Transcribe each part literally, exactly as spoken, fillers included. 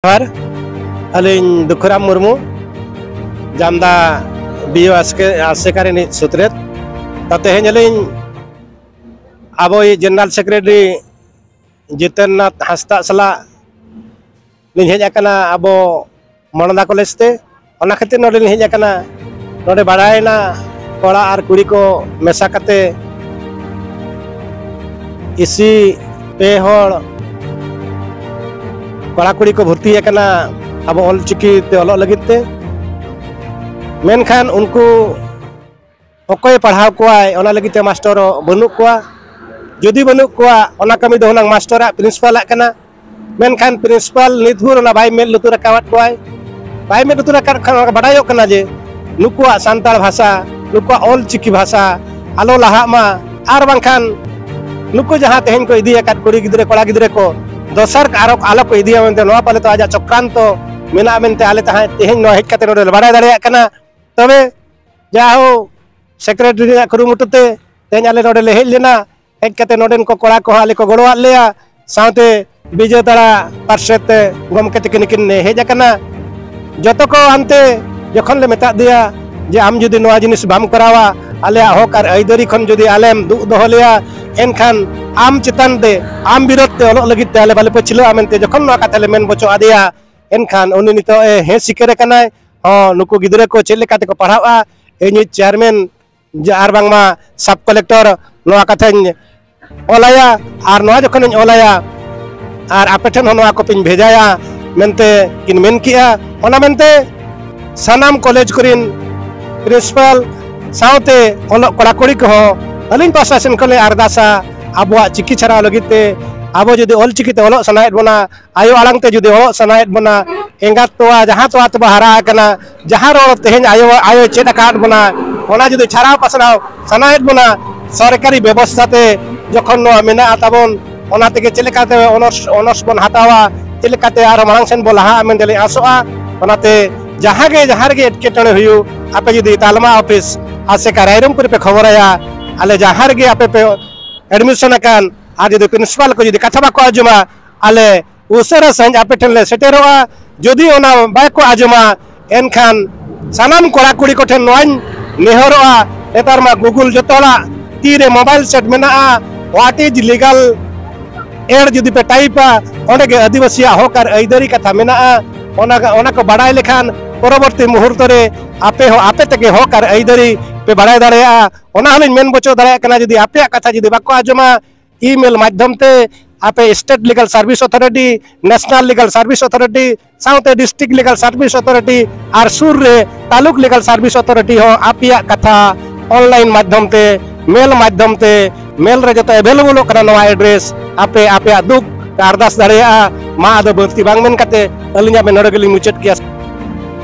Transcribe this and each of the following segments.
ᱡᱚᱦᱟᱨ᱾ ᱟᱹᱞᱤᱧ ᱫᱩᱠᱷᱩᱨᱟᱢ ᱢᱩᱨᱢᱩ, ᱡᱟᱢᱫᱟ ᱵᱤᱭᱳ ᱟᱥᱮᱠᱟ ᱨᱤᱱᱤᱡ ᱥᱩᱛᱨᱮᱛ᱾ ᱛᱚ, ᱛᱮᱦᱮᱧ ᱟᱹᱞᱤᱧ ᱟᱵᱚᱭᱤᱡ ᱡᱮᱱᱟᱨᱮᱞ ᱥᱮᱠᱨᱮᱴᱟᱨᱤ ᱡᱤᱛᱮᱱ ᱱᱟᱛᱷ ᱦᱟᱸᱥᱫᱟ ᱥᱟᱞᱟᱜ ᱞᱤᱧ ᱦᱮᱡ ᱟᱠᱟᱱᱟ ᱟᱵᱚ ᱢᱚᱲᱫᱟ ᱠᱚᱞᱮᱡᱽ ᱛᱮ᱾ ᱚᱱᱟ ᱠᱷᱟᱹᱛᱤᱨ ᱱᱚᱰᱮ ᱞᱤᱧ ᱦᱮᱡ ᱟᱠᱟᱱᱟ, ᱱᱚᱰᱮ ᱵᱟᱲᱟᱭᱮᱱᱟ ᱠᱚᱲᱟ ᱟᱨ ᱠᱩᱲᱤ ᱠᱚ ᱢᱮᱥᱟ ᱠᱟᱛᱮ ᱤᱥᱤ ᱯᱮ ᱦᱚᱲ ᱠᱚᱲᱟ ᱠᱩᱲᱤ ᱠᱚ ᱵᱷᱚᱨᱛᱤ ᱟᱠᱟᱱᱟ ᱟᱵᱚ ᱚᱞ ᱪᱤᱠᱤ ᱛᱮ ᱚᱞᱚᱜ ᱞᱟᱹᱜᱤᱫ ᱛᱮ᱾ ᱢᱮᱱᱠᱷᱟᱱ ᱩᱱᱠᱩ ᱚᱠᱚᱭᱮ ᱯᱟᱲᱦᱟᱣ ᱠᱚᱣᱟᱭ, ᱚᱱᱟ ᱞᱟᱹᱜᱤᱫ ᱛᱮ ᱢᱟᱥᱴᱚᱨ ᱵᱟᱹᱱᱩᱜ ᱠᱚᱣᱟ᱾ ᱡᱩᱫᱤ ᱵᱟᱹᱱᱩᱜ ᱠᱚᱣᱟ, ᱚᱱᱟ ᱠᱟᱹᱢᱤ ᱫᱚ ᱦᱩᱱᱟᱹᱝ ᱢᱟᱥᱴᱚᱨᱟᱜ, ᱯᱨᱤᱱᱥᱤᱯᱟᱞᱟᱜ ᱠᱟᱱᱟ᱾ ᱢᱮᱱᱠᱷᱟᱱ ᱯᱨᱤᱱᱥᱤᱯᱟᱞ ᱱᱤᱛ ᱵᱷᱳᱨ ᱚᱱᱟ ᱵᱟᱭ ᱢᱮᱫ ᱞᱩᱛᱩᱨ ᱟᱠᱟᱣᱟᱫ ᱠᱚᱣᱟᱭ᱾ ᱵᱟᱭ ᱢᱮᱫ ᱞᱩᱛᱩᱨ ᱟᱠᱟᱫ ᱠᱷᱟᱱ ᱚᱱᱟ ᱵᱟᱰᱟᱭᱚᱜ ᱠᱟᱱᱟ ᱡᱮ ᱱᱩᱠᱩᱣᱟᱜ ᱥᱟᱱᱛᱟᱲ ᱵᱷᱟᱥᱟ, ᱱᱩᱠᱩᱣᱟᱜ ᱚᱞ ᱪᱤᱠᱤ ᱵᱷᱟᱥᱟ ᱟᱞᱚ ᱞᱟᱦᱟᱜ ᱢᱟ, ᱟᱨ ᱵᱟᱝᱠᱷᱟᱱ ᱱᱩᱠᱩ ᱡᱟᱦᱟᱸ ᱛᱮᱦᱮᱧ ᱠᱚ ᱤᱫᱤ ᱟᱠᱟᱫ ᱠᱩᱲᱤ ᱜᱤᱫᱽᱨᱟᱹ, ᱠᱚᱲᱟ ᱜᱤᱫᱽᱨᱟᱹ ᱠᱚ ᱫᱚᱥᱟᱨ ᱟᱨᱚ ᱟᱞᱚ ᱠᱚ ᱤᱫᱤᱭᱟ ᱢᱮᱱᱛᱮ, ᱱᱚᱣᱟ ᱯᱟᱞᱮ ᱛᱚ ᱟᱡᱟᱜ ᱪᱚᱠᱨᱟᱱᱛᱚ ᱢᱮᱱᱟᱜᱼᱟ ᱢᱮᱱᱛᱮ ᱟᱞᱮ ᱛᱟᱦᱮᱸ ᱛᱮᱦᱮᱧ ᱱᱚᱣᱟ ᱦᱮᱡ ᱠᱟᱛᱮ ᱱᱚᱰᱮ ᱞᱮ ᱵᱟᱰᱟᱭ ᱫᱟᱲᱮᱭᱟᱜ ᱠᱟᱱᱟ᱾ ᱛᱚᱵᱮ ᱡᱟᱦᱳ, ᱥᱮᱠᱨᱮᱴᱟᱨᱤ ᱨᱮᱱᱟᱜ ᱠᱩᱨᱩᱢᱩᱴᱩ ᱛᱮ ᱛᱮᱦᱮᱧ ᱟᱞᱮ ᱱᱚᱰᱮ ᱞᱮ ᱦᱮᱡ ᱞᱮᱱᱟ᱾ ᱦᱮᱡ ᱠᱟᱛᱮ ᱱᱚᱰᱮᱱ ᱠᱚ ᱠᱚᱲᱟ ᱠᱚᱦᱚᱸ ᱟᱞᱮ ᱠᱚ ᱜᱚᱲᱚᱣᱟᱫ ᱞᱮᱭᱟ, ᱥᱟᱶᱛᱮ ᱵᱤᱡᱚᱭ ᱛᱟᱲᱟ ᱯᱟᱨᱥᱮᱛ ᱛᱮ ᱜᱚᱢᱠᱮ ᱛᱟᱹᱠᱤᱱ ᱠᱤᱱ ᱦᱮᱡ ᱟᱠᱟᱱᱟ᱾ ᱡᱚᱛᱚ ᱠᱚ ᱟᱱᱛᱮ ᱡᱚᱠᱷᱚᱱ ᱞᱮ ᱢᱮᱛᱟᱫ ᱫᱮᱭᱟ ᱡᱮ, "ᱟᱢ ᱡᱩᱫᱤ ᱱᱚᱣᱟ ᱡᱤᱱᱤᱥ ᱵᱟᱢ ᱠᱚᱨᱟᱣᱟ, ᱟᱞᱮᱭᱟᱜ ᱦᱚᱠ ᱟᱨ ᱟᱹᱭᱫᱟᱹᱨᱤ ᱠᱷᱚᱱ ᱡᱩᱫᱤ ᱟᱞᱮᱢ ᱫᱩᱜ ᱫᱚᱦᱚ ᱞᱮᱭᱟ, ᱮᱱᱠᱷᱟᱱ ᱟᱢ ᱪᱮᱛᱟᱱ ᱛᱮ, ᱟᱢ ᱵᱤᱨᱳᱫᱷ ᱛᱮ ᱚᱞᱚᱜ ᱞᱟᱹᱜᱤᱫ ᱛᱮ ᱟᱞᱮ ᱵᱟᱞᱮ ᱯᱟᱹᱪᱷᱞᱟᱹᱜᱼᱟ" ᱢᱮᱱᱛᱮ ᱡᱚᱠᱷᱚᱱ ᱱᱚᱣᱟ ᱠᱟᱛᱷᱟ ᱞᱮ ᱢᱮᱱ ᱵᱚᱪᱚ ᱟᱫᱮᱭᱟ, ᱮᱱᱠᱷᱟᱱ ᱩᱱᱤ ᱱᱤᱛᱚᱜ ᱮ ᱦᱮᱸ ᱥᱤᱠᱟᱹᱨ ᱟᱠᱟᱱᱟᱭ᱾ ᱦᱚᱸ, ᱱᱩᱠᱩ ᱜᱤᱫᱽᱨᱟᱹ ᱠᱚ ᱪᱮᱫ ᱞᱮᱠᱟ ᱛᱮᱠᱚ ᱯᱟᱲᱦᱟᱜᱼᱟ, ᱤᱧᱤᱡ ᱪᱮᱭᱟᱨᱢᱮᱱ ᱡᱮ ᱟᱨ ᱵᱟᱝᱢᱟ ᱥᱟᱵ ᱠᱚᱞᱮᱠᱴᱚᱨ ᱱᱚᱣᱟ ᱠᱟᱛᱷᱟᱧ ᱚᱞᱟᱭᱟ, ᱟᱨ ᱱᱚᱣᱟ ᱡᱚᱠᱷᱚᱱᱤᱧ ᱚᱞᱟᱭᱟ ᱟᱨ ᱟᱯᱮ ᱴᱷᱮᱱ ᱦᱚᱸ ᱱᱚᱣᱟ ᱠᱚᱯᱤᱧ ᱵᱷᱮᱡᱟᱭᱟ ᱢᱮᱱᱛᱮ ᱠᱤᱱ ᱢᱮᱱ ᱠᱮᱜᱼᱟ᱾ ᱚᱱᱟ ᱢᱮᱱᱛᱮ ᱥᱟᱱᱟᱢ ᱠᱚᱞᱮᱡᱽ ᱠᱚᱨᱮᱱ ᱯᱨᱤᱱᱥᱤᱯᱟᱞ ᱥᱟᱶᱛᱮ ᱚᱞᱚᱜ ᱠᱚᱲᱟ ᱠᱩᱲᱤ ᱠᱚᱦᱚᱸ ᱟᱹᱞᱤᱧ ᱯᱟᱦᱴᱟ ᱥᱮᱱ ᱠᱷᱚᱱ ᱞᱤᱧ ᱟᱨᱫᱟᱥᱟ, ᱟᱵᱚᱣᱟᱜ ᱪᱤᱠᱤ ᱪᱷᱟᱨᱟᱣ ᱞᱟᱹᱜᱤᱫ ᱛᱮ, ᱟᱵᱚ ᱡᱩᱫᱤ ᱚᱞ ᱪᱤᱠᱤ ᱛᱮ ᱚᱞᱚᱜ ᱥᱟᱱᱟᱭᱮᱫ ᱵᱚᱱᱟ, ᱟᱭᱳ ᱟᱲᱟᱝ ᱛᱮ ᱡᱩᱫᱤ ᱚᱞᱚᱜ ᱥᱟᱱᱟᱭᱮᱫ ᱵᱚᱱᱟ, ᱮᱸᱜᱟᱛ ᱛᱚᱣᱟ, ᱡᱟᱦᱟᱸ ᱛᱚᱣᱟ ᱛᱮᱵᱚ ᱦᱟᱨᱟ ᱟᱠᱟᱱᱟ, ᱡᱟᱦᱟᱸ ᱨᱚᱲ ᱛᱮᱦᱮᱧ ᱟᱭᱳ, ᱟᱭᱳᱭ ᱪᱮᱫ ᱟᱠᱟᱫ ᱵᱚᱱᱟ, ᱚᱱᱟ ᱡᱩᱫᱤ ᱪᱷᱟᱨᱟᱣ ᱯᱟᱥᱱᱟᱣ ᱥᱟᱱᱟᱭᱮᱫ ᱵᱚᱱᱟ, ᱥᱚᱨᱠᱟᱨᱤ ᱵᱮᱵᱚᱥᱛᱷᱟ ᱛᱮ ᱡᱚᱠᱷᱚᱱ ᱱᱚᱣᱟ ᱢᱮᱱᱟᱜᱼᱟ ᱛᱟᱵᱚᱱ, ᱚᱱᱟ ᱛᱮᱜᱮ ᱪᱮᱫ ᱞᱮᱠᱟᱛᱮ ᱚᱱᱚᱨᱥ, ᱚᱱᱚᱨᱥ ᱵᱚᱱ ᱦᱟᱛᱟᱣᱟ, ᱪᱮᱫ ᱞᱮᱠᱟᱛᱮ ᱟᱨᱦᱚᱸ ᱢᱟᱲᱟᱝ ᱥᱮᱱ ᱵᱚᱱ ᱞᱟᱦᱟᱜᱼᱟ ᱢᱮᱱᱛᱮ ᱞᱤᱧ ᱟᱥᱚᱜᱼᱟ᱾ ᱚᱱᱟᱛᱮ ᱡᱟᱦᱟᱸ ᱜᱮ, ᱡᱟᱦᱟᱸ ᱨᱮᱜᱮ ᱮᱴᱠᱮᱴᱚᱬᱮ ᱦᱩᱭᱩᱜ, ᱟᱯᱮ ᱡᱩᱫᱤ ᱛᱟᱞᱢᱟ ᱚᱯᱷᱤᱥ ᱟᱥᱮᱠᱟ ᱨᱟᱭᱨᱚᱝᱯᱩᱨ ᱯᱮ ᱠᱷᱚᱵᱚᱨᱟᱭᱟ, ᱟᱞᱮ ᱡᱟᱦᱟᱸ ᱨᱮᱜᱮ ᱟᱯᱮ ᱯᱮ ᱮᱰᱢᱤᱥᱚᱱ ᱟᱠᱟᱱ, ᱟᱨ ᱡᱩᱫᱤ ᱯᱨᱤᱱᱥᱤᱯᱟᱞ ᱠᱚ ᱡᱩᱫᱤ ᱠᱟᱛᱷᱟ ᱵᱟᱠᱚ ᱟᱸᱡᱚᱢᱟ, ᱟᱞᱮ ᱩᱥᱟᱹᱨᱟ ᱥᱟᱺᱦᱤᱡ ᱟᱯᱮ ᱴᱷᱮᱱ ᱞᱮ ᱥᱮᱴᱮᱨᱚᱜᱼᱟ᱾ ᱡᱩᱫᱤ ᱚᱱᱟ ᱵᱟᱠᱚ ᱟᱸᱡᱚᱢᱟ, ᱮᱱᱠᱷᱟᱱ ᱥᱟᱱᱟᱢ ᱠᱚᱲᱟ ᱠᱩᱲᱤ ᱠᱚᱴᱷᱮᱱ ᱱᱚᱣᱟᱧ ᱱᱮᱦᱚᱨᱚᱜᱼᱟ, ᱱᱮᱛᱟᱨ ᱢᱟ Google ᱡᱚᱛᱚ ᱦᱚᱲᱟᱜ ᱛᱤ ᱨᱮ mobile set ᱢᱮᱱᱟᱜᱼᱟ᱾ What is legal aid ᱡᱩᱫᱤ ᱯᱮ ᱴᱟᱭᱤᱯᱟ, ᱚᱸᱰᱮ ᱜᱮ ᱟᱹᱫᱤᱵᱟᱹᱥᱤᱭᱟᱜ ᱦᱚᱠ ᱟᱨ ᱟᱹᱭᱫᱟᱹᱨᱤ ᱠᱟᱛᱷᱟ ᱢᱮᱱᱟᱜᱼᱟ᱾ ᱚᱱᱟ ᱚᱱᱟ ᱠᱚ ᱵᱟᱲᱟᱭ ᱞᱮᱠᱷᱟᱱ ᱯᱚᱨᱚᱵᱚᱨᱛᱤ ᱢᱩᱦᱩᱨᱛᱚ ᱨᱮ ᱟᱯᱮ ᱦᱚᱸ ᱟᱯᱮ ᱛᱮᱜᱮ ᱦᱚᱠ ᱟᱨ ᱟᱹᱭᱫᱟᱹᱨᱤ ᱯᱮ ᱵᱟᱲᱟᱭ ᱫᱟᱲᱮᱭᱟᱜᱼᱟ᱾ ᱚᱱᱟ ᱦᱚᱸᱞᱤᱧ ᱢᱮᱱ ᱵᱚᱪᱚ ᱫᱟᱲᱮᱭᱟᱜ ᱠᱟᱱᱟ, ᱡᱩᱫᱤ ᱟᱯᱮᱭᱟᱜ ᱠᱟᱛᱷᱟ ᱡᱩᱫᱤ ᱵᱟᱠᱚ ᱟᱸᱡᱚᱢᱟ, email ᱢᱟᱫᱽᱫᱷᱚᱢ ᱛᱮ ᱟᱯᱮ State Legal Service Authority, National Legal Service Authority, ᱥᱟᱶᱛᱮ District Legal Service Authority ᱟᱨ ᱥᱩᱨ ᱨᱮ ᱛᱟᱞᱩᱠ Legal Service Authority ᱦᱚᱸ ᱟᱯᱮᱭᱟᱜ ᱠᱟᱛᱷᱟ online ᱢᱟᱫᱽᱫᱷᱚᱢ ᱛᱮ, mail ᱢᱟᱫᱽᱫᱷᱚᱢ ᱛᱮ, mail ᱨᱮ ᱡᱚᱛᱚ available ᱚᱜ ᱠᱟᱱᱟ ᱱᱚᱣᱟ address᱾ ᱟᱯᱮ ᱟᱯᱮᱭᱟᱜ ᱫᱩᱠ ᱯᱮ ᱟᱨᱫᱟᱥ ᱫᱟᱲᱮᱭᱟᱜᱼᱟ᱾ ᱢᱟ ᱟᱫᱚ ᱵᱟᱹᱲᱛᱤ ᱵᱟᱝ ᱢᱮᱱ ᱠᱟᱛᱮ ᱟᱹᱞᱤᱧᱟᱜ ᱢᱮᱱ ᱱᱚᱰᱮ ᱜᱮᱞᱤᱧ ᱢᱩᱪᱟᱹᱫ ᱠᱮᱭᱟ᱾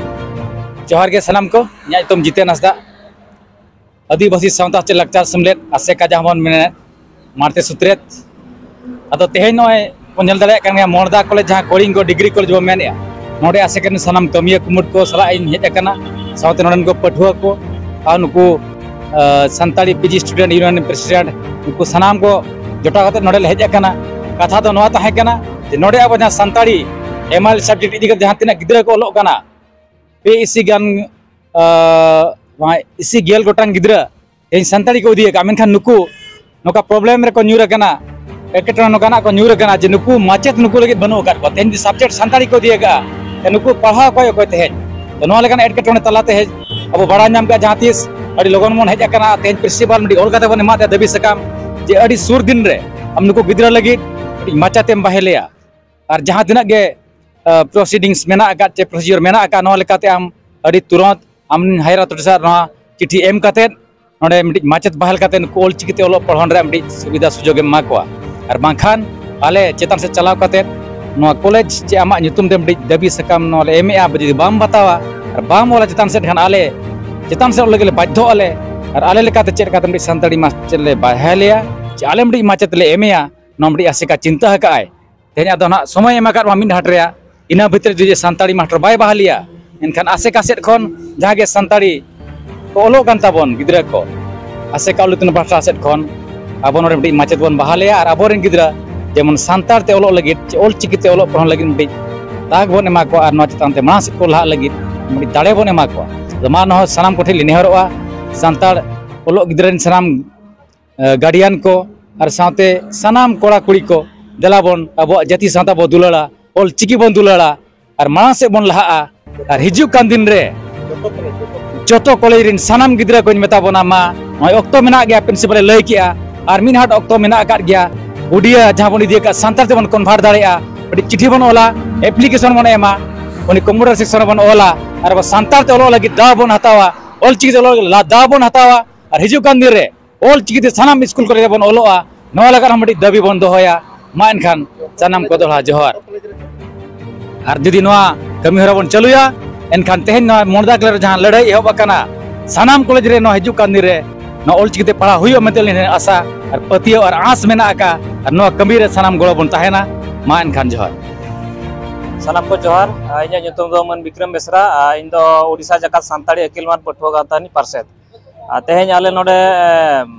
ᱡᱚᱦᱟᱨ ᱜᱮ ᱥᱟᱱᱟᱢ ᱠᱚ, ᱤᱧᱟᱹᱜ ᱧᱩᱛᱩᱢ ᱡᱤᱛᱮᱱ ᱦᱟᱸᱥᱫᱟ, ᱟᱹᱫᱤᱵᱟᱹᱥᱤ ᱥᱟᱶᱛᱟ ᱪᱮᱫ ᱞᱟᱠᱪᱟᱨ ᱥᱮᱢᱞᱮᱫ, ᱟᱥᱮᱠᱟ ᱡᱟᱦᱟᱸ ᱵᱚᱱ ᱢᱮᱱᱮᱫ, ᱢᱟᱲᱛᱮ ᱥᱩᱛᱨᱮᱛ᱾ ᱟᱫᱚ ᱛᱮᱦᱮᱧ ᱱᱚᱜᱼᱚᱭ ᱵᱚᱱ ᱧᱮᱞ ᱫᱟᱲᱮᱭᱟᱜ ᱠᱟᱱ ᱜᱮᱭᱟ, ᱢᱚᱲᱫᱟ ᱠᱚᱞᱮᱡᱽ, ᱡᱟᱦᱟᱸ ᱠᱚᱞᱤᱝᱜᱚ ᱰᱤᱜᱽᱨᱤ ᱠᱚᱞᱮᱡᱽ ᱵᱚᱱ ᱢᱮᱱᱮᱫᱼᱟ, ᱱᱚᱰᱮ ᱟᱥᱮᱠᱟ ᱨᱮᱱ ᱥᱟᱱᱟᱢ ᱠᱟᱹᱢᱤᱭᱟᱹ ᱠᱩᱢᱩᱴ ᱠᱚ ᱥᱟᱞᱟᱜ ᱤᱧ ᱦᱮᱡ ᱟᱠᱟᱱᱟ, ᱥᱟᱶᱛᱮ ᱱᱚᱰᱮᱱ ᱠᱚ ᱯᱟᱹᱴᱷᱩᱣᱟᱹ ᱠᱚ ᱟᱨ ᱱᱩᱠᱩ, ᱟ, Santali PG Student Union president, ᱱᱩᱠᱩ ᱥᱟᱱᱟᱢ ᱠᱚ ᱡᱚᱴᱟᱣ ᱠᱟᱛᱮ ᱱᱚᱰᱮ ᱞᱮ ᱦᱮᱡ ᱟᱠᱟᱱᱟ᱾ ᱠᱟᱛᱷᱟ ᱫᱚ ᱱᱚᱣᱟ ᱛᱟᱦᱮᱸ ᱠᱟᱱᱟ ᱡᱮ ᱱᱚᱰᱮ ᱟᱵᱚ ᱡᱟᱦᱟᱸ ᱥᱟᱱᱛᱟᱲᱤ MIL subject ᱤᱫᱤ ᱠᱟᱛᱮ ᱡᱟᱦᱟᱸ ᱛᱤᱱᱟᱹᱜ ᱜᱤᱫᱽᱨᱟᱹ ᱠᱚ ᱚᱞᱚᱜ ᱠᱟᱱᱟ, ᱯᱮ ᱤᱥᱤ ᱜᱟᱱ, ᱟ, ᱱᱚᱣᱟ ᱤᱥᱤ ᱜᱮᱞ ᱜᱚᱴᱟᱝ ᱜᱤᱫᱽᱨᱟᱹ ᱛᱮᱦᱮᱧ ᱥᱟᱱᱛᱟᱲᱤ ᱠᱚ ᱤᱫᱤ ᱟᱠᱟᱫᱼᱟ, ᱢᱮᱱᱠᱷᱟᱱ ᱱᱩᱠᱩ ᱱᱚᱝᱠᱟ problem ᱨᱮᱠᱚ ᱧᱩᱨ ᱟᱠᱟᱱᱟ, ᱮᱴᱠᱮᱴᱚᱬᱮ ᱱᱚᱝᱠᱟᱱᱟᱜ ᱠᱚ ᱧᱩᱨ ᱟᱠᱟᱱᱟ ᱡᱮ ᱱᱩᱠᱩ ᱢᱟᱪᱮᱫ ᱱᱩᱠᱩ ᱞᱟᱹᱜᱤᱫ ᱵᱟᱹᱱᱩᱜ ᱟᱠᱟᱫ ᱠᱚᱣᱟ᱾ ᱛᱮᱦᱮᱧ ᱡᱩᱫᱤ subject ᱥᱟᱱᱛᱟᱲᱤ ᱠᱚ ᱤᱫᱤ ᱟᱠᱟᱫᱼᱟ, ᱛᱮ ᱱᱩᱠᱩ ᱯᱟᱲᱦᱟᱣ ᱚᱠᱚᱭ ᱚᱠᱚᱭ ᱛᱮᱦᱮᱧ? ᱛᱚ ᱱᱚᱣᱟ ᱞᱮᱠᱟᱱ ᱮᱴᱠᱮᱴᱚᱬᱮ ᱛᱟᱞᱟᱛᱮ ᱦᱮᱡ ᱟᱵᱚ ᱵᱟᱲᱟᱭ ᱧᱟᱢ ᱠᱮᱫᱼᱟ, ᱡᱟᱦᱟᱸ ᱛᱤᱥ ᱟᱹᱰᱤ ᱞᱚᱜᱚᱱ ᱵᱚᱱ ᱦᱮᱡ ᱟᱠᱟᱱᱟ, ᱛᱮᱦᱮᱧ principal ᱢᱤᱫᱴᱤᱡ ᱚᱞ ᱠᱟᱛᱮ ᱵᱚᱱ ᱮᱢᱟᱫ ᱛᱟᱭᱟ ᱫᱟᱹᱵᱤ ᱥᱟᱠᱟᱢ ᱡᱮ ᱟᱹᱰᱤ ᱥᱩᱨ ᱫᱤᱱ ᱨᱮ ᱟᱢ ᱱᱩᱠᱩ ᱜᱤᱫᱽᱨᱟᱹ ᱞᱟᱹᱜᱤᱫ ᱢᱤᱫᱴᱤᱡ ᱢᱟᱪᱮᱫ ᱮᱢ ᱵᱟᱦᱟᱞᱮᱭᱟ᱾ ᱟᱨ ᱡᱟᱦᱟᱸ ᱛᱤᱱᱟᱹᱜ ᱜᱮ, ᱟ, proceedings ᱢᱮᱱᱟᱜ ᱟᱠᱟᱫ ᱪᱮ procedure ᱢᱮᱱᱟᱜ ᱟᱠᱟᱫ, ᱱᱚᱣᱟ ᱞᱮᱠᱟᱛᱮ ᱟᱢ ᱟᱹᱰᱤ ᱛᱩᱨᱟᱹᱛ ᱟᱢ higher authority ᱥᱟᱶ ᱱᱚᱣᱟ ᱪᱤᱴᱷᱤ ᱮᱢ ᱠᱟᱛᱮᱫ ᱱᱚᱰᱮ ᱢᱤᱫᱴᱤᱡ ᱢᱟᱪᱮᱫ ᱵᱟᱦᱟᱞ ᱠᱟᱛᱮᱫ ᱱᱩᱠᱩ ᱚᱞᱪᱤᱠᱤ ᱛᱮ ᱚᱞᱚᱜ ᱯᱟᱲᱦᱟᱣ ᱨᱮᱭᱟᱜ ᱢᱤᱫᱴᱤᱡ ᱥᱩᱵᱤᱫᱷᱟ ᱥᱩᱡᱳᱜᱽ ᱮᱢ ᱮᱢᱟ ᱠᱚᱣᱟ᱾ ᱟᱨ ᱵᱟᱝᱠᱷᱟᱱ ᱟᱞᱮ ᱪᱮᱛᱟᱱ ᱥᱮᱫ ᱪᱟᱞᱟᱣ ᱠᱟᱛᱮᱫ ᱱᱚᱣᱟ ᱠᱚᱞᱮᱡᱽ ᱪᱮ ᱟᱢᱟᱜ ᱧᱩᱛᱩᱢ ᱛᱮ ᱢᱤᱫᱴᱤᱡ ᱫᱟᱹᱵᱤ ᱥᱟᱠᱟᱢ ᱱᱚᱣᱟ ᱞᱮ ᱮᱢᱮᱜᱼᱟ, ᱟᱯᱮ ᱡᱩᱫᱤ ᱵᱟᱢ ᱵᱟᱛᱟᱣᱟ ᱟᱨ ᱵᱟᱢ ᱚᱞᱟ ᱪᱮᱛᱟᱱ ᱥᱮᱫ, ᱠᱷᱟᱱ ᱟᱞᱮ ᱪᱮᱛᱟᱱ ᱥᱮᱫ ᱚᱞ ᱞᱟᱹᱜᱤᱫ ᱞᱮ ᱵᱟᱫᱽᱫᱷᱚᱜ ᱟᱞᱮ᱾ ᱟᱨ ᱟᱞᱮ ᱞᱮᱠᱟᱛᱮ ᱪᱮᱫ ᱞᱮᱠᱟᱛᱮ ᱢᱤᱫᱴᱤᱡ ᱥᱟᱱᱛᱟᱲᱤ ᱢᱟᱪᱮᱫ ᱞᱮ ᱵᱟᱦᱟᱞᱮᱭᱟ ᱪᱮ ᱟᱞᱮ ᱢᱤᱫᱴᱤᱡ ᱢᱟᱪᱮᱫ ᱞᱮ ᱮᱢᱮᱭᱟ, ᱱᱚᱣᱟ ᱢᱤᱫᱴᱤᱡ ᱟᱥᱮᱠᱟ ᱪᱤᱱᱛᱟᱹ ᱟᱠᱟᱫᱼᱟᱭ᱾ ᱛᱮᱦᱮᱧ ᱟᱫᱚ ᱱᱟᱦᱟᱜ ᱥᱚᱢᱚᱭ ᱮᱢ ᱟᱠᱟᱫ ᱵᱚᱱᱟ ᱢᱤᱫ ᱦᱟᱴ ᱨᱮᱭᱟᱜ, ᱤᱱᱟᱹ ᱵᱷᱤᱛᱨᱤ ᱡᱩᱫᱤ ᱥᱟᱱᱛᱟᱲᱤ ᱢᱟᱥᱴᱟᱨ ᱵᱟᱭ ᱵᱟᱦᱟᱞᱤᱭᱟ, ᱮᱱᱠᱷᱟᱱ ᱟᱥᱮᱠᱟ ᱥᱮᱫ ᱠᱷᱚᱱ ᱡᱟᱦᱟᱸ ᱜᱮ ᱥᱟᱱᱛᱟᱲᱤ ᱠᱚ ᱚᱞᱚᱜ ᱠᱟᱱ ᱛᱟᱵᱚᱱ ᱜᱤᱫᱽᱨᱟᱹ ᱠᱚ, ᱟᱥᱮᱠᱟ ᱚᱞ ᱤᱛᱩᱱ ᱯᱟᱥᱲᱟ ᱥᱮᱫ ᱠᱷᱚᱱ ᱟᱵᱚ ᱱᱚᱰᱮ ᱢᱤᱫᱴᱤᱡ ᱢᱟᱪᱮᱫ ᱵᱚᱱ ᱵᱟᱦᱟᱞᱮᱭᱟ ᱟᱨ ᱟᱵᱚᱨᱮᱱ ᱜᱤᱫᱽᱨᱟᱹ ᱡᱮᱢᱚᱱ ᱥᱟᱱᱛᱟᱲ ᱛᱮ ᱚᱞᱚᱜ ᱞᱟᱹᱜᱤᱫ ᱪᱮ ᱚᱞ ᱪᱤᱠᱤ ᱛᱮ ᱚᱞᱚᱜ ᱯᱟᱲᱦᱟᱣ ᱞᱟᱹᱜᱤᱫ ᱢᱤᱫᱴᱤᱡ ᱛᱟᱠ ᱵᱚᱱ ᱮᱢᱟ ᱠᱚᱣᱟ ᱟᱨ ᱱᱚᱣᱟ ᱪᱮᱛᱟᱱ ᱛᱮ ᱢᱟᱲᱟᱝ ᱥᱮᱫ ᱠᱚ ᱞᱟᱦᱟᱜ ᱞᱟᱹᱜᱤᱫ ᱢᱤᱫᱴᱤᱡ ᱫᱟᱲᱮ ᱵᱚᱱ ᱮᱢᱟ ᱠᱚᱣᱟ᱾ ᱟᱫᱚ ᱢᱟ ᱱᱚᱣᱟ ᱥᱟᱱᱟᱢ ᱠᱚᱴᱷᱮᱱ ᱞᱤᱧ ᱱᱮᱦᱚᱨᱚᱜᱼᱟ, ᱥᱟᱱᱛᱟᱲ ᱚᱞᱚᱜ ᱜᱤᱫᱽᱨᱟᱹ ᱨᱮᱱ ᱥᱟᱱᱟᱢ ᱜᱟᱨᱰᱤᱭᱟᱱ ᱠᱚ ᱟᱨ ᱥᱟᱶᱛᱮ ᱥᱟᱱᱟᱢ ᱠᱚᱲᱟ ᱠᱩᱲᱤ ᱠᱚ, ᱫᱮᱞᱟ ᱵᱚᱱ ᱟᱵᱚᱣᱟᱜ ᱡᱟᱹᱛᱤ ᱥᱟᱶᱛᱟ ᱵᱚ ᱫᱩᱞᱟᱹᱲᱟ, ᱚᱞ ᱪᱤᱠᱤ ᱵᱚᱱ ᱫᱩᱞᱟᱹᱲᱟ ᱟᱨ ᱢᱟᱲᱟᱝ ᱥᱮᱫ ᱵᱚᱱ ᱞᱟᱦᱟᱜᱼᱟ᱾ ᱟᱨ ᱦᱤᱡᱩᱜ ᱠᱟᱱ ᱫᱤᱱ ᱨᱮ ᱡᱚᱛᱚ ᱠᱚᱞᱮᱡᱽ ᱨᱮᱱ ᱥᱟᱱᱟᱢ ᱜᱤᱫᱽᱨᱟᱹ ᱠᱚᱧ ᱢᱮᱛᱟ ᱵᱚᱱᱟ, ᱢᱟ ᱱᱚᱜᱼᱚᱭ ᱚᱠᱛᱚ ᱢᱮᱱᱟᱜ ᱜᱮᱭᱟ, ᱯᱨᱤᱱᱥᱤᱯᱟᱞᱮ ᱞᱟᱹᱭ ᱠᱮᱜᱼᱟ, ᱟᱨ ᱢᱤᱫ ᱦᱟᱴ ᱚᱠᱛᱚ ᱢᱮᱱᱟᱜ ᱟᱠᱟᱫ ᱜᱮᱭᱟ᱾ ᱩᱰᱤᱭᱟ ᱡᱟᱦᱟᱸ ᱵᱚᱱ ᱤᱫᱤ ᱟᱠᱟᱫ ᱥᱟᱱᱛᱟᱲ ᱛᱮᱵᱚᱱ ᱠᱚᱱᱵᱷᱟᱨᱴ ᱫᱟᱲᱮᱭᱟᱜᱼᱟ, ᱢᱤᱫᱴᱤᱡ ᱪᱤᱴᱷᱤ ᱵᱚᱱ ᱚᱞᱟ, ᱮᱯᱞᱤᱠᱮᱥᱚᱱ ᱵᱚᱱ ᱮᱢᱟ, ᱩᱱᱤ ᱠᱚᱢᱯᱤᱭᱩᱴᱟᱨ ᱥᱮᱠᱥᱚᱱ ᱨᱮᱵᱚᱱ ᱚᱞᱟ, ᱟᱨ ᱟᱵᱚ ᱥᱟᱱᱛᱟᱲ ᱛᱮ ᱚᱞᱚᱜ ᱞᱟᱹᱜᱤᱫ ᱫᱟᱣ ᱵᱚᱱ ᱦᱟᱛᱟᱣᱟ, ᱚᱞ ᱪᱤᱠᱤ ᱛᱮ ᱚᱞᱚᱜ ᱞᱟᱹᱜᱤᱫ ᱫᱟᱣ ᱵᱚᱱ ᱦᱟᱛᱟᱣᱟ᱾ ᱟᱨ ᱦᱤᱡᱩᱜ ᱠᱟᱱ ᱫᱤᱱ ᱨᱮ ᱚᱞ ᱪᱤᱠᱤ ᱛᱮ ᱥᱟᱱᱟᱢ ᱥᱠᱩᱞ ᱠᱚᱨᱮ ᱵᱚᱱ ᱚᱞᱚᱜᱼᱟ, ᱱᱚᱣᱟ ᱞᱟᱹᱜᱤᱫ ᱦᱚᱸ ᱢᱤᱫᱴᱤᱡ ᱫᱟᱹᱵᱤ ᱵᱚᱱ ᱫᱚᱦᱚᱭᱟ᱾ ᱢᱟ ᱮᱱᱠᱷᱟᱱ ᱥᱟᱱᱟᱢ ᱠᱚ ᱫᱚᱦᱲᱟ ᱡᱚᱦᱟᱨ᱾ ᱟᱨ ᱡᱩᱫᱤ ᱱᱚᱣᱟ ᱠᱟᱹᱢᱤ ᱦᱚᱨᱟ ᱵᱚᱱ ᱪᱟᱹᱞᱩᱭᱟ, ᱮᱱᱠᱷᱟᱱ ᱛᱮᱦᱮᱧ ᱱᱚᱣᱟ ᱢᱚᱲᱫᱟ ᱠᱞᱟᱵᱽ ᱨᱮ ᱡᱟᱦᱟᱸ ᱞᱟᱹᱲᱦᱟᱹᱭ ᱮᱦᱚᱵ ᱟᱠᱟᱱᱟ, ᱥᱟᱱᱟᱢ ᱠᱚᱞᱮᱡᱽ ᱨᱮ ᱱᱚᱣᱟ ᱦᱤᱡᱩᱜ ᱠᱟᱱ ᱫᱤᱱ ᱨᱮ ᱱᱚᱣᱟ ᱚᱞ ᱪᱤᱠᱤ ᱛᱮ ᱯᱟᱲᱦᱟᱣ ᱦᱩᱭᱩᱜᱼᱟ ᱢᱮᱱᱛᱮ ᱟᱹᱞᱤᱧ ᱴᱷᱮᱱ ᱟᱥᱟ ᱟᱨ ᱯᱟᱹᱛᱭᱟᱹᱣ ᱟᱨ ᱟᱸᱥ ᱢᱮᱱᱟᱜ ᱟᱠᱟᱫᱼᱟ᱾ ᱟᱨ ᱱᱚᱣᱟ ᱠᱟᱹᱢᱤ ᱨᱮ ᱥᱟᱱᱟᱢ ᱜᱚᱲᱚ ᱵᱚᱱ ᱛᱟᱦᱮᱱᱟ᱾ ᱢᱟ ᱮᱱᱠᱷᱟᱱ ᱡᱚᱦᱟᱨ᱾ ᱥᱟᱱᱟᱢ ᱠᱚ ᱡᱚᱦᱟᱨ᱾ ᱟᱨ ᱤᱧᱟᱹᱜ ᱧᱩᱛᱩᱢ ᱫᱚ ᱢᱟᱹᱱ ᱵᱤᱠᱨᱚᱢ ᱵᱮᱥᱨᱟ᱾ ᱟᱨ ᱤᱧ ᱫᱚ ᱳᱰᱤᱥᱟ ᱡᱟᱠᱟᱛ ᱥᱟᱱᱛᱟᱲᱤ ᱟᱹᱠᱤᱞ ᱢᱟᱱ ᱯᱟᱹᱴᱷᱩᱣᱟᱹ ᱜᱟᱶᱛᱟ ᱨᱤᱱᱤᱡ ᱯᱟᱨᱥᱮᱛ᱾ ᱟᱨ ᱛᱮᱦᱮᱧ ᱟᱞᱮ ᱱᱚᱰᱮ, ᱮᱢ,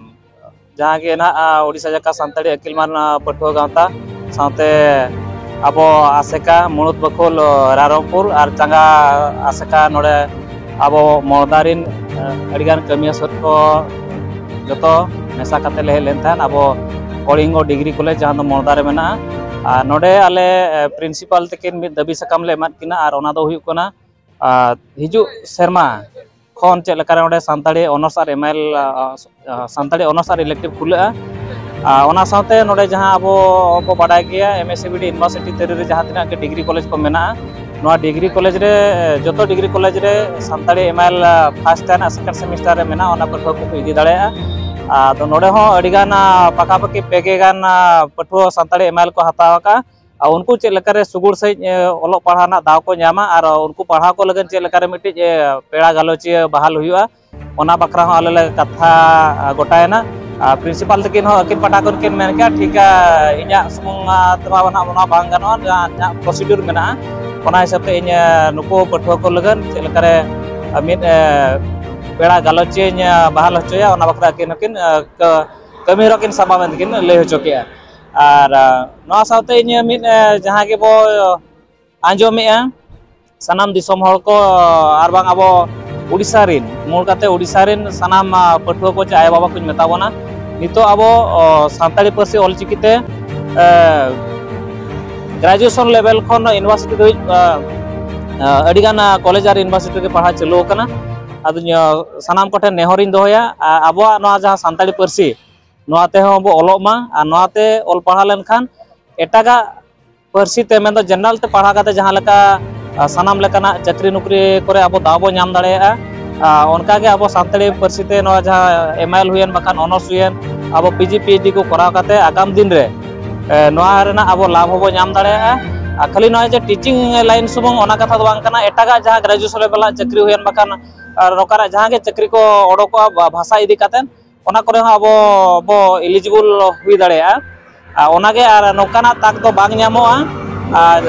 ᱡᱟᱦᱟᱸ ᱜᱮ ᱱᱟᱦᱟᱜ, ᱟ, ᱳᱰᱤᱥᱟ ᱡᱟᱠᱟᱛ ᱥᱟᱱᱛᱟᱲᱤ ᱟᱹᱠᱤᱞ ᱢᱟᱱ, ᱟ, ᱯᱟᱹᱴᱷᱩᱣᱟᱹ ᱜᱟᱶᱛᱟ ᱥᱟᱶᱛᱮ ᱟᱵᱚ ᱟᱥᱮᱠᱟ ᱢᱩᱬᱩᱫ ᱵᱟᱠᱷᱳᱞ, ᱟ, ᱨᱟᱭᱨᱚᱝᱯᱩᱨ ᱟᱨ ᱪᱟᱸᱜᱟ ᱟᱥᱮᱠᱟ ᱱᱚᱰᱮ ᱟᱵᱚ ᱢᱚᱲᱫᱟ ᱨᱤᱱ, ᱟ, ᱟᱹᱰᱤᱜᱟᱱ ᱠᱟᱹᱢᱤᱭᱟᱹ ᱥᱟᱹᱛ ᱠᱚ ᱡᱚᱛᱚ ᱢᱮᱥᱟ ᱠᱟᱛᱮ ᱞᱮ ᱦᱮᱡ ᱞᱮᱱ ᱛᱟᱦᱮᱸᱫ ᱟᱵᱚ ᱠᱚᱞᱤᱝᱜᱚ ᱰᱤᱜᱽᱨᱤ ᱠᱚᱞᱮᱡᱽ, ᱡᱟᱦᱟᱸ ᱫᱚ ᱢᱚᱲᱫᱟ ᱨᱮ ᱢᱮᱱᱟᱜᱼᱟ᱾ ᱟᱨ ᱱᱚᱰᱮ ᱟᱞᱮ, ᱮ, ᱯᱨᱤᱱᱥᱤᱯᱟᱞ ᱛᱟᱹᱠᱤᱱ ᱢᱤᱫ ᱫᱟᱹᱵᱤ ᱥᱟᱠᱟᱢ ᱞᱮ ᱮᱢᱟᱫ ᱠᱤᱱᱟ, ᱟᱨ ᱚᱱᱟ ᱫᱚ ᱦᱩᱭᱩᱜ ᱠᱟᱱᱟ, ᱟᱨ ᱦᱤᱡᱩᱜ ᱥᱮᱨᱢᱟ ᱠᱷᱚᱱ ᱪᱮᱫ ᱞᱮᱠᱟᱨᱮ ᱚᱸᱰᱮ ᱥᱟᱱᱛᱟᱲᱤ ᱚᱱᱟᱨᱥ ᱟᱨ ᱮᱢᱟᱭᱮᱞ, ᱟ, ᱥᱟᱱᱛᱟᱲᱤ ᱚᱱᱟᱨᱥ ᱟᱨ ᱤᱞᱮᱠᱴᱤᱵᱷ ᱠᱷᱩᱞᱟᱹᱜᱼᱟ᱾ ᱟᱨ ᱚᱱᱟ ᱥᱟᱶᱛᱮ ᱱᱚᱰᱮ ᱡᱟᱦᱟᱸ ᱟᱵᱚ ᱵᱚ ᱵᱟᱰᱟᱭ ᱜᱮᱭᱟ, M S C B D university ᱛᱟᱹᱨᱤ ᱨᱮ ᱡᱟᱦᱟᱸ ᱛᱤᱱᱟᱹᱜ ᱜᱮ ᱰᱤᱜᱽᱨᱤ ᱠᱚᱞᱮᱡᱽ ᱠᱚ ᱢᱮᱱᱟᱜᱼᱟ, ᱱᱚᱣᱟ ᱰᱤᱜᱽᱨᱤ ᱠᱚᱞᱮᱡᱽ ᱨᱮ, ᱡᱚᱛᱚ ᱰᱤᱜᱽᱨᱤ ᱠᱚᱞᱮᱡᱽ ᱨᱮ ᱥᱟᱱᱛᱟᱲᱤ ᱮᱢ ᱟᱭᱮᱞ ᱯᱷᱟᱥᱴ ᱤᱭᱟᱨ ᱟᱨ ᱥᱮᱠᱮᱱᱰ ᱥᱮᱢᱤᱥᱴᱟᱨ ᱨᱮ ᱢᱮᱱᱟᱜᱼᱟ, ᱚᱱᱟ ᱯᱟᱹᱴᱷᱩᱣᱟᱹ ᱠᱚᱠᱚ ᱤᱫᱤ ᱫᱟᱲᱮᱭᱟᱜᱼᱟ᱾ ᱟᱫᱚ ᱱᱚᱰᱮ ᱦᱚᱸ ᱟᱹᱰᱤᱜᱟᱱ, ᱟ, ᱯᱟᱠᱟᱯᱟᱠᱤ ᱯᱮ ᱜᱮ ᱜᱟᱱ, ᱟ, ᱯᱟᱹᱴᱷᱩᱣᱟᱹ ᱥᱟᱱᱛᱟᱲᱤ ᱮᱢ ᱟᱭᱮᱞ ᱠᱚ ᱦᱟᱛᱟᱣ ᱟᱠᱟᱫᱼᱟ᱾ ᱟᱨ ᱩᱱᱠᱩ ᱪᱮᱫ ᱞᱮᱠᱟᱨᱮ ᱥᱩᱜᱩᱲ ᱥᱟᱺᱦᱤᱡ, ᱮ, ᱚᱞᱚᱜ ᱯᱟᱲᱦᱟᱣ ᱨᱮᱱᱟᱜ ᱫᱟᱣ ᱠᱚ ᱧᱟᱢᱟ ᱟᱨ ᱩᱱᱠᱩ ᱯᱟᱲᱦᱟᱣ ᱠᱚ ᱞᱟᱹᱜᱤᱫ ᱪᱮᱫ ᱞᱮᱠᱟᱨᱮ ᱢᱤᱫᱴᱤᱡ, ᱮ, ᱯᱮᱲᱟ ᱜᱟᱞᱚᱪᱤᱭᱟᱹ ᱵᱟᱦᱟᱞ ᱦᱩᱭᱩᱜᱼᱟ, ᱚᱱᱟ ᱵᱟᱠᱷᱨᱟ ᱦᱚᱸ ᱟᱞᱮ ᱞᱮ ᱠᱟᱛᱷᱟ, ᱟ, ᱜᱚᱴᱟᱭᱮᱱᱟ᱾ ᱟᱨ ᱯᱨᱤᱱᱥᱤᱯᱟᱞ ᱛᱟᱹᱠᱤᱱ ᱦᱚᱸ ᱟᱹᱠᱤᱱ ᱯᱟᱦᱴᱟ ᱠᱷᱚᱱ ᱠᱤᱱ ᱢᱮᱱ ᱠᱮᱜᱼᱟ, ᱴᱷᱤᱠᱟ, ᱤᱧᱟᱹᱜ ᱥᱩᱢᱩᱝ, ᱟ, ᱛᱮᱢᱟ ᱱᱟᱦᱟᱜ ᱚᱱᱟ ᱵᱟᱝ ᱜᱟᱱᱚᱜᱼᱟ, ᱡᱟᱦᱟᱸ ᱤᱧᱟᱹᱜ ᱯᱨᱚᱥᱤᱰᱩᱨ ᱢᱮᱱᱟᱜᱼᱟ, ᱚᱱᱟ ᱦᱤᱥᱟᱹᱵ ᱛᱮ ᱤᱧ, ᱮ, ᱱᱩᱠᱩ ᱯᱟᱹᱴᱷᱩᱣᱟᱹ ᱠᱚ ᱞᱟᱹᱜᱤᱫ ᱪᱮᱫ ᱞᱮᱠᱟᱨᱮ, ᱟ, ᱢᱤᱫ, ᱮ, ᱯᱮᱲᱟ ᱜᱟᱞᱚᱪᱤᱭᱟᱹᱧ, ᱟ, ᱵᱟᱦᱟᱞ ᱦᱚᱪᱚᱭᱟ, ᱚᱱᱟ ᱵᱟᱠᱷᱨᱟ ᱟᱹᱠᱤᱱ ᱦᱚᱸᱠᱤᱱ, ᱟ, ᱠᱟᱹ-, ᱠᱟᱹᱢᱤ ᱦᱚᱨᱟ ᱠᱤᱱ ᱥᱟᱵᱟ ᱢᱮᱱᱛᱮ ᱠᱤᱱ ᱞᱟᱹᱭ ᱦᱚᱪᱚ ᱠᱮᱜᱼᱟ᱾ ᱟᱨ ᱱᱚᱣᱟ ᱥᱟᱶᱛᱮ ᱤᱧ ᱢᱤᱫ ᱡᱟᱦᱟᱸ ᱜᱮᱵᱚ ᱟᱸᱡᱚᱢᱮᱜᱼᱟ, ᱥᱟᱱᱟᱢ ᱫᱤᱥᱚᱢ ᱦᱚᱲ ᱠᱚ ᱟᱨ ᱵᱟᱝ ᱟᱵᱚ ᱩᱰᱤᱥᱟ ᱨᱤᱱ, ᱢᱩᱞ ᱠᱟᱛᱮ ᱩᱰᱤᱥᱟ ᱨᱤᱱ ᱥᱟᱱᱟᱢ ᱯᱟᱹᱴᱷᱩᱣᱟᱹ ᱠᱚ ᱪᱮ ᱟᱭᱳ ᱵᱟᱵᱟ ᱠᱚᱧ ᱢᱮᱛᱟ ᱵᱚᱱᱟ, ᱱᱤᱛᱚᱜ ᱟᱵᱚ ᱥᱟᱱᱛᱟᱲᱤ ᱯᱟᱹᱨᱥᱤ ᱚᱞᱪᱤᱠᱤ ᱛᱮ graduation level ᱠᱷᱚᱱ university ᱫᱷᱟᱹᱵᱤᱡ ᱟᱹᱰᱤᱜᱟᱱ ᱠᱚᱞᱮᱡᱽ ᱟᱨ university ᱨᱮᱜᱮ ᱯᱟᱲᱦᱟᱣ ᱪᱟᱹᱞᱩ ᱟᱠᱟᱱᱟ᱾ ᱟᱫᱚ ᱥᱟᱱᱟᱢ ᱠᱚᱴᱷᱮᱱ ᱱᱮᱦᱚᱨᱤᱧ ᱫᱚᱦᱚᱭᱟ, ᱟᱵᱚᱣᱟᱜ ᱱᱚᱣᱟ ᱡᱟᱦᱟᱸ ᱥᱟᱱᱛᱟᱲᱤ ᱯᱟᱹᱨᱥᱤ, ᱱᱚᱣᱟ ᱛᱮᱦᱚᱸ ᱵᱚ ᱚᱞᱚᱜ ᱢᱟ ᱟᱨ ᱱᱚᱣᱟ ᱛᱮ ᱚᱞ ᱯᱟᱲᱦᱟᱣ ᱞᱮᱱᱠᱷᱟᱱ ᱮᱴᱟᱜᱟᱜ ᱯᱟᱹᱨᱥᱤ ᱛᱮ, ᱢᱮᱱᱫᱚ general ᱛᱮ ᱯᱟᱲᱦᱟᱣ ᱠᱟᱛᱮ ᱡᱟᱦᱟᱸ ᱞᱮᱠᱟ ᱥᱟᱱᱟᱢ ᱞᱮᱠᱟᱱᱟᱜ ᱪᱟᱹᱠᱨᱤ ᱱᱚᱠᱨᱤ ᱠᱚᱨᱮ ᱟᱵᱚ ᱫᱟᱣ ᱵᱚ ᱧᱟᱢ ᱫᱟᱲᱮᱭᱟᱜᱼᱟ, ᱚᱱᱠᱟᱜᱮ ᱟᱵᱚ ᱥᱟᱱᱛᱟᱲᱤ ᱯᱟᱹᱨᱥᱤ ᱛᱮ ᱱᱚᱣᱟ ᱡᱟᱦᱟᱸ M.L ᱦᱩᱭᱮᱱ ᱵᱟᱠᱷᱟᱱ honours ᱦᱩᱭᱮᱱ, ᱟᱵᱚ PG PhD ᱠᱚ ᱠᱚᱨᱟᱣ ᱠᱟᱛᱮ ᱟᱜᱟᱢ ᱫᱤᱱ ᱨᱮ ᱱᱚᱣᱟ ᱨᱮᱱᱟᱜ ᱟᱵᱚ ᱞᱟᱵᱷ ᱦᱚᱸᱵᱚ ᱧᱟᱢ ᱫᱟᱲᱮᱭᱟᱜᱼᱟ᱾ ᱟᱨ ᱠᱷᱟᱹᱞᱤ ᱱᱚᱜᱼᱚᱭ ᱡᱮ teaching line ᱥᱩᱢᱩᱝ ᱚᱱᱟ ᱠᱟᱛᱷᱟ ᱫᱚ ᱵᱟᱝ ᱠᱟᱱᱟ, ᱮᱴᱟᱜᱟᱜ ᱡᱟᱦᱟᱸ graduation level ᱟᱜ ᱪᱟᱹᱠᱨᱤ ᱦᱩᱭᱮᱱ ᱵᱟᱠᱷᱟᱱ ᱟᱨ ᱱᱚᱝᱠᱟᱱᱟᱜ ᱡᱟᱦᱟᱸ ᱜᱮ ᱪᱟᱹᱠᱨᱤ ᱠᱚ ᱚᱰᱚᱠᱚᱜᱼᱟ ᱵᱷᱟᱥᱟ ᱤᱫᱤ ᱠᱟᱛᱮ, ᱚᱱᱟ ᱠᱚᱨᱮ ᱦᱚᱸ ᱟᱵᱚ ᱵᱚ eligible ᱦᱩᱭ ᱫᱟᱲᱮᱭᱟᱜᱼᱟ᱾ ᱟᱨ ᱚᱱᱟᱜᱮ, ᱟᱨ ᱱᱚᱝᱠᱟᱱᱟᱜ ᱛᱟᱠ ᱫᱚ ᱵᱟᱝ ᱧᱟᱢᱚᱜᱼᱟ᱾ ᱟᱨ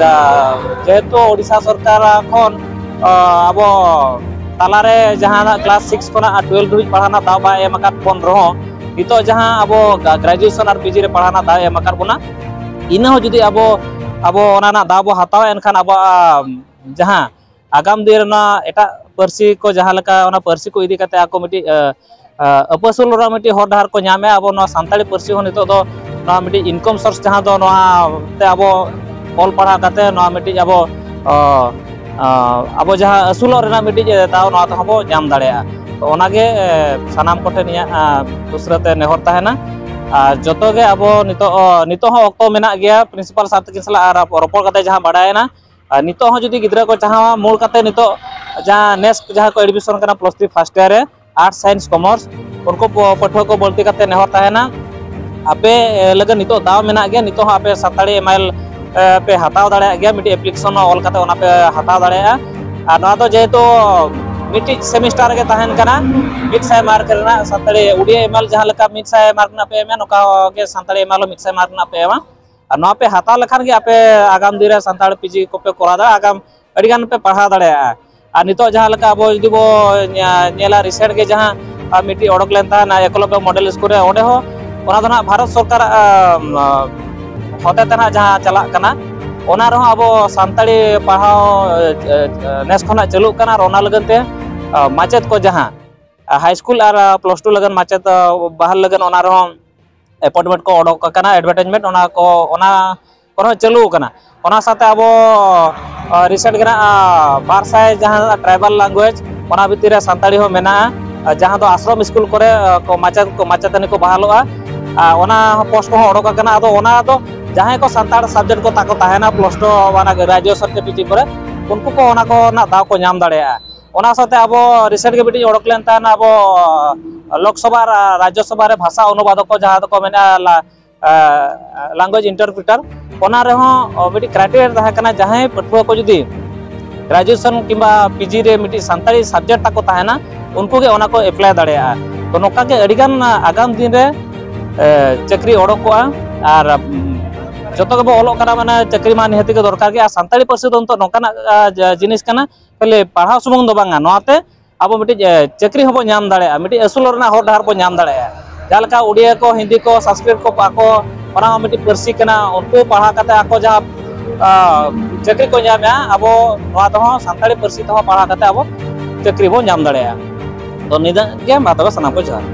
ᱡᱮᱦᱮᱛᱩ ᱳᱰᱤᱥᱟ ᱥᱚᱨᱠᱟᱨ ᱠᱷᱚᱱ ᱟᱵᱚ ᱛᱟᱞᱟᱨᱮ ᱡᱟᱦᱟᱱᱟᱜ class six ᱠᱷᱚᱱᱟᱜ twelve ᱫᱷᱟᱹᱵᱤᱡ ᱯᱟᱲᱦᱟᱣ ᱨᱮᱱᱟᱜ ᱫᱟᱣ ᱵᱟᱭ ᱮᱢ ᱟᱠᱟᱫ ᱵᱚᱱ ᱨᱮᱦᱚᱸ, ᱱᱤᱛᱚᱜ ᱡᱟᱦᱟᱸ ᱟᱵᱚ graduation ᱟᱨ PG ᱨᱮ ᱯᱟᱲᱦᱟᱣ ᱨᱮᱱᱟᱜ ᱫᱟᱣ ᱮ ᱮᱢ ᱟᱠᱟᱫ ᱵᱚᱱᱟ, ᱤᱱᱟᱹ ᱦᱚᱸ ᱡᱩᱫᱤ ᱟᱵᱚ ᱟᱵᱚ ᱚᱱᱟ ᱨᱮᱱᱟᱜ ᱫᱟᱣ ᱵᱚ ᱦᱟᱛᱟᱣᱟ, ᱮᱱᱠᱷᱟᱱ ᱟᱵᱚᱣᱟᱜ ᱡᱟᱦᱟᱸ ᱟᱜᱟᱢ ᱫᱤᱱ ᱨᱮ ᱱᱚᱣᱟ ᱮᱴᱟᱜ ᱯᱟᱹᱨᱥᱤ ᱠᱚ ᱡᱟᱦᱟᱸ ᱞᱮᱠᱟ ᱚᱱᱟ ᱯᱟᱹᱨᱥᱤ ᱠᱚ ᱤᱫᱤ ᱠᱟᱛᱮ ᱟᱠᱚ ᱢᱤᱫᱴᱤᱡ ᱟᱹᱯᱟᱹᱥᱩᱞ ᱨᱮᱱᱟᱜ ᱢᱤᱫᱴᱤᱡ ᱦᱚᱨ ᱰᱟᱦᱟᱨ ᱠᱚ ᱧᱟᱢᱮᱜᱼᱟ᱾ ᱟᱵᱚ ᱱᱚᱣᱟ ᱥᱟᱱᱛᱟᱲᱤ ᱯᱟᱹᱨᱥᱤ ᱦᱚᱸ ᱱᱤᱛᱚᱜ ᱫᱚ ᱱᱚᱣᱟ ᱢᱤᱫᱴᱤᱡ income source ᱡᱟᱦᱟᱸ ᱫᱚ ᱱᱚᱣᱟ ᱛᱮ ᱟᱵᱚ ᱚᱞ ᱯᱟᱲᱦᱟᱣ ᱠᱟᱛᱮ ᱱᱚᱣᱟ ᱢᱤᱫᱴᱤᱡ ᱟᱵᱚ ᱟᱵᱚ ᱡᱟᱦᱟᱸ ᱟᱹᱥᱩᱞᱚᱜ ᱨᱮᱱᱟᱜ ᱢᱤᱫᱴᱤᱡ ᱫᱟᱣ ᱱᱚᱣᱟ ᱛᱮᱦᱚᱸ ᱵᱚ ᱧᱟᱢ ᱫᱟᱲᱮᱭᱟᱜᱼᱟ᱾ ᱛᱚ ᱚᱱᱟᱜᱮ ᱥᱟᱱᱟᱢ ᱠᱚᱴᱷᱮᱱ ᱤᱧᱟᱹᱜ ᱫᱩᱥᱨᱟᱹ ᱛᱮ ᱱᱮᱦᱚᱨ ᱛᱟᱦᱮᱱᱟ᱾ ᱟᱨ ᱡᱚᱛᱚ ᱜᱮ ᱟᱵᱚ ᱱᱤᱛᱚᱜ ᱱᱤᱛᱚᱜ ᱦᱚᱸ ᱚᱠᱛᱚ ᱢᱮᱱᱟᱜ ᱜᱮᱭᱟ, principal sir ᱛᱟᱹᱠᱤᱱ ᱥᱟᱞᱟᱜ ᱟᱨ ᱨᱚᱯᱚᱲ ᱠᱟᱛᱮ ᱡᱟᱦᱟᱸ ᱵᱟᱲᱟᱭᱮᱱᱟ, ᱟᱨ ᱱᱤᱛᱚᱜ ᱦᱚᱸ ᱡᱩᱫᱤ ᱜᱤᱫᱽᱨᱟᱹ ᱠᱚ ᱪᱟᱦᱟᱣᱟ, ᱢᱩᱞ ᱠᱟᱛᱮ ᱱᱤᱛᱚᱜ ᱡᱟᱦᱟᱸ ᱱᱮᱥ ᱡᱟᱦᱟᱸ ᱠᱚ admission ᱠᱟᱱᱟ plus three first year ᱨᱮ, Arts Science Commerce, ᱩᱱᱠᱩ ᱯᱟᱹᱴᱷᱩᱣᱟᱹ ᱠᱚ ᱵᱟᱹᱲᱛᱤ ᱠᱟᱛᱮ ᱱᱮᱦᱚᱨ ᱛᱟᱦᱮᱱᱟ, ᱟᱯᱮ ᱞᱟᱹᱜᱤᱫ ᱱᱤᱛᱚᱜ ᱫᱟᱣ ᱢᱮᱱᱟᱜ ᱜᱮᱭᱟ᱾ ᱱᱤᱛᱚᱜ ᱦᱚᱸ ᱟᱯᱮ ᱥᱟᱱᱛᱟᱲᱤ M.L ᱯᱮ ᱦᱟᱛᱟᱣ ᱫᱟᱲᱮᱭᱟᱜ ᱜᱮᱭᱟ, ᱢᱤᱫᱴᱤᱡ application ᱚᱞ ᱠᱟᱛᱮ ᱚᱱᱟ ᱯᱮ ᱦᱟᱛᱟᱣ ᱫᱟᱲᱮᱭᱟᱜᱼᱟ᱾ ᱟᱨ ᱱᱚᱣᱟ ᱫᱚ ᱡᱮᱦᱮᱛᱩ ᱢᱤᱫᱴᱤᱡ semester ᱨᱮᱜᱮ ᱛᱟᱦᱮᱱ ᱠᱟᱱᱟ, ᱢᱤᱫ ᱥᱟᱭ mark ᱨᱮᱱᱟᱜ ᱥᱟᱱᱛᱟᱲᱤ, ᱳᱰᱤᱭᱟ M.L ᱡᱟᱦᱟᱸ ᱞᱮᱠᱟ ᱢᱤᱫ ᱥᱟᱭ mark ᱨᱮᱱᱟᱜ ᱯᱮ ᱮᱢᱟ, ᱱᱚᱝᱠᱟ ᱜᱮ ᱥᱟᱱᱛᱟᱲᱤ M.L ᱦᱚᱸ ᱢᱤᱫ ᱥᱟᱭ mark ᱨᱮᱱᱟᱜ ᱯᱮ ᱮᱢᱟ᱾ ᱟᱨ ᱱᱚᱣᱟ ᱯᱮ ᱦᱟᱛᱟᱣ ᱞᱮᱠᱷᱟᱱ ᱜᱮ ᱟᱯᱮ ᱟᱜᱟᱢ ᱫᱤᱱ ᱨᱮ ᱥᱟᱱᱛᱟᱲ PG ᱠᱚᱯᱮ ᱠᱚᱨᱟᱣ ᱫᱟᱲᱮᱭᱟᱜᱼᱟ, ᱟᱜᱟᱢ ᱟᱹᱰᱤ ᱜᱟᱱ ᱯᱮ ᱯᱟᱲᱦᱟᱣ ᱫᱟᱲᱮᱭᱟᱜᱼᱟ᱾ ᱟᱨ ᱱᱤᱛᱚᱜ ᱡᱟᱦᱟᱸ ᱞᱮᱠᱟ ᱟᱵᱚ ᱡᱩᱫᱤ ᱵᱚ ᱧᱮᱞᱟ, recent ᱜᱮ ᱡᱟᱦᱟᱸ ᱢᱤᱫᱴᱤᱡ ᱚᱰᱚᱠ ᱞᱮᱱ ᱛᱟᱦᱮᱱᱟ ᱮᱠᱞᱚᱵᱽᱭᱚ model school ᱨᱮ, ᱚᱸᱰᱮ ᱦᱚᱸ ᱚᱱᱟ ᱫᱚ ᱱᱟᱦᱟᱜ ᱵᱷᱟᱨᱚᱛ ᱥᱚᱨᱠᱟᱨᱟᱜ ᱦᱚᱛᱮ ᱛᱮ ᱱᱟᱦᱟᱜ ᱡᱟᱦᱟᱸ ᱪᱟᱞᱟᱜ ᱠᱟᱱᱟ, ᱚᱱᱟ ᱨᱮᱦᱚᱸ ᱟᱵᱚ ᱥᱟᱱᱛᱟᱲᱤ ᱯᱟᱲᱦᱟᱣ ᱱᱮᱥ ᱠᱷᱚᱱᱟᱜ ᱪᱟᱹᱞᱩᱜ ᱠᱟᱱᱟ᱾ ᱟᱨ ᱚᱱᱟ ᱞᱟᱹᱜᱤᱫ ᱛᱮ ᱢᱟᱪᱮᱫ ᱠᱚ ᱡᱟᱦᱟᱸ ᱦᱟᱭ ᱥᱠᱩᱞ ᱟᱨ ᱯᱞᱟᱥ ᱴᱩ ᱞᱟᱹᱜᱤᱫ ᱢᱟᱪᱮᱫ ᱵᱟᱦᱟᱞ ᱞᱟᱹᱜᱤᱫ ᱚᱱᱟ ᱨᱮᱦᱚᱸ ᱮᱯᱚᱭᱮᱱᱴᱢᱮᱱᱴ ᱠᱚ ᱚᱰᱚᱠ ᱟᱠᱟᱱᱟ, ᱮᱰᱵᱷᱟᱨᱴᱟᱭᱤᱡᱽᱢᱮᱱᱴ ᱚᱱᱟ ᱠᱚ, ᱚᱱᱟ ᱠᱚᱨᱮ ᱦᱚᱸ ᱪᱟᱹᱞᱩ ᱟᱠᱟᱱᱟ᱾ ᱚᱱᱟ ᱥᱟᱶᱛᱮ ᱟᱵᱚ ᱨᱤᱥᱮᱱᱴ ᱜᱮ ᱱᱟᱜ ᱵᱟᱨ ᱥᱟᱭ ᱡᱟᱦᱟᱸ ᱴᱨᱟᱭᱵᱟᱞ ᱞᱮᱝᱜᱩᱭᱮᱡᱽ, ᱚᱱᱟ ᱵᱷᱤᱛᱤᱨ ᱨᱮ ᱥᱟᱱᱛᱟᱲᱤ ᱦᱚᱸ ᱢᱮᱱᱟᱜᱼᱟ, ᱡᱟᱦᱟᱸ ᱫᱚ ᱟᱥᱨᱚᱢ ᱥᱠᱩᱞ ᱠᱚᱨᱮ ᱠᱚ ᱢᱟᱪᱮᱫ ᱠᱚ, ᱢᱟᱪᱮᱛᱟᱹᱱᱤ ᱠᱚ ᱵᱟᱦᱟᱞᱚᱜᱼᱟ᱾ ᱟᱨ ᱚᱱᱟ ᱯᱳᱥᱴ ᱠᱚᱦᱚᱸ ᱚᱰᱚᱠ ᱟᱠᱟᱱᱟ᱾ ᱟᱫᱚ ᱚᱱᱟ ᱫᱚ ᱡᱟᱦᱟᱸᱭ ᱠᱚ ᱥᱟᱱᱛᱟᱲ ᱥᱟᱵᱡᱮᱠᱴ ᱠᱚ ᱛᱟᱠᱚ ᱛᱟᱦᱮᱱᱟ ᱯᱞᱟᱥ ᱴᱩ ᱚᱱᱟ ᱜᱨᱮᱡᱩᱭᱮᱥᱚᱱ ᱥᱮ ᱯᱤᱡᱤ ᱠᱚᱨᱮ, ᱩᱱᱠᱩ ᱠᱚ ᱚᱱᱟ ᱠᱚ ᱨᱮᱱᱟᱜ ᱫᱟᱣ ᱠᱚ ᱧᱟᱢ ᱫᱟᱲᱮᱭᱟᱜᱼᱟ᱾ ᱚᱱᱟ ᱥᱟᱶᱛᱮ ᱟᱵᱚ ᱨᱤᱥᱮᱱᱴ ᱜᱮ ᱢᱤᱫᱴᱤᱡ ᱚᱰᱚᱠ ᱞᱮᱱ ᱛᱟᱦᱮᱱᱟ, ᱟᱵᱚ ᱞᱳᱠᱥᱚᱵᱷᱟ ᱟᱨ ᱨᱟᱡᱽᱡᱚᱥᱚᱵᱷᱟ ᱨᱮ ᱵᱷᱟᱥᱟ ᱚᱱᱩᱵᱟᱫᱚᱠ ᱠᱚ ᱡᱟᱦᱟᱸ ᱫᱚᱠᱚ ᱢᱮᱱᱟ ᱞᱮᱝᱜᱩᱭᱮᱡᱽ ᱤᱱᱴᱟᱨᱯᱨᱤᱴᱟᱨ, ᱚᱱᱟ ᱨᱮᱦᱚᱸ ᱢᱤᱫᱴᱤᱡ ᱠᱨᱟᱭᱴᱮᱨᱤᱭᱟ ᱛᱟᱦᱮᱸ ᱠᱟᱱᱟ, ᱡᱟᱦᱟᱸᱭ ᱯᱟᱹᱴᱷᱩᱣᱟᱹ ᱠᱚ ᱡᱩᱫᱤ ᱜᱨᱮᱡᱩᱭᱮᱥᱚᱱ ᱠᱤᱝᱵᱟ ᱯᱤᱡᱤ ᱨᱮ ᱢᱤᱫᱴᱤᱡ ᱥᱟᱱᱛᱟᱲᱤ ᱥᱟᱵᱡᱮᱠᱴ ᱛᱟᱠᱚ ᱛᱟᱦᱮᱱᱟ, ᱩᱱᱠᱩ ᱜᱮ ᱚᱱᱟ ᱠᱚ ᱮᱯᱞᱟᱭ ᱫᱟᱲᱮᱭᱟᱜᱼᱟ᱾ ᱛᱚ ᱱᱚᱝᱠᱟ ᱜᱮ ᱟᱹᱰᱤᱜᱟᱱ ᱟᱜᱟᱢ ᱫᱤᱱ ᱨᱮ ᱮ, ᱪᱟᱹᱠᱨᱤ ᱚᱰᱚᱠᱚᱜᱼᱟ᱾ ᱟᱨ ᱩᱢ, ᱡᱚᱛᱚ ᱜᱮᱵᱚ ᱚᱞᱚᱜ ᱠᱟᱱᱟ, ᱢᱟᱱᱮ ᱪᱟᱹᱠᱨᱤ ᱢᱟ ᱱᱤᱦᱟᱹᱛᱤ ᱜᱮ ᱫᱚᱨᱠᱟᱨ ᱜᱮ᱾ ᱟᱨ ᱥᱟᱱᱛᱟᱲᱤ ᱯᱟᱹᱨᱥᱤ ᱫᱚ ᱱᱤᱛᱚᱜ ᱱᱚᱝᱠᱟᱱᱟᱜ ᱟ, ᱡ- ᱡᱤᱱᱤᱥ ᱠᱟᱱᱟ, ᱠᱷᱟᱹᱞᱤ ᱯᱟᱲᱦᱟᱣ ᱥᱩᱢᱩᱝ ᱫᱚ ᱵᱟᱝᱟ, ᱱᱚᱣᱟᱛᱮ ᱟᱵᱚ ᱢᱤᱫᱴᱤᱡ ᱮ, ᱪᱟᱹᱠᱨᱤ ᱦᱚᱸᱵᱚ ᱧᱟᱢ ᱫᱟᱲᱮᱭᱟᱜᱼᱟ, ᱢᱤᱫᱴᱤᱡ ᱟᱹᱥᱩᱞᱚᱜ ᱨᱮᱱᱟᱜ ᱦᱚᱨ ᱰᱟᱦᱟᱨ ᱵᱚ ᱧᱟᱢ ᱫᱟᱲᱮᱭᱟᱜᱼᱟ᱾ ᱡᱟᱦᱟᱸ ᱞᱮᱠᱟ ᱩᱰᱤᱭᱟ ᱠᱚ, ᱦᱤᱱᱫᱤ ᱠᱚ, ᱥᱚᱝᱥᱠᱨᱤᱛ ᱠᱚ, ᱟᱠᱚ ᱚᱱᱟ ᱦᱚᱸ ᱢᱤᱫᱴᱤᱡ ᱯᱟᱹᱨᱥᱤ ᱠᱟᱱᱟ, ᱩᱱᱠᱩ ᱯᱟᱲᱦᱟᱣ ᱠᱟᱛᱮ ᱟᱠᱚ ᱡᱟᱦᱟᱸ ᱟ, ᱪᱟᱹᱠᱨᱤ ᱠᱚ ᱧᱟᱢᱮᱜᱼᱟ, ᱟᱵᱚ ᱱᱚᱣᱟ ᱛᱮᱦᱚᱸ ᱥᱟᱱᱛᱟᱲᱤ ᱯᱟᱹᱨᱥᱤ ᱛᱮᱦᱚᱸ ᱯᱟᱲᱦᱟᱣ ᱠᱟᱛᱮ ᱟᱵᱚ ᱪᱟᱹᱠᱨᱤ ᱵᱚ ᱧᱟᱢ ᱫᱟᱲᱮᱭᱟᱜᱼᱟ᱾ ᱛᱚ ᱱᱤᱱᱟᱹᱜ ᱜᱮ, ᱢᱟ ᱛᱚᱵᱮ ᱥᱟᱱᱟᱢ ᱠᱚ ᱡᱚᱦᱟᱨ᱾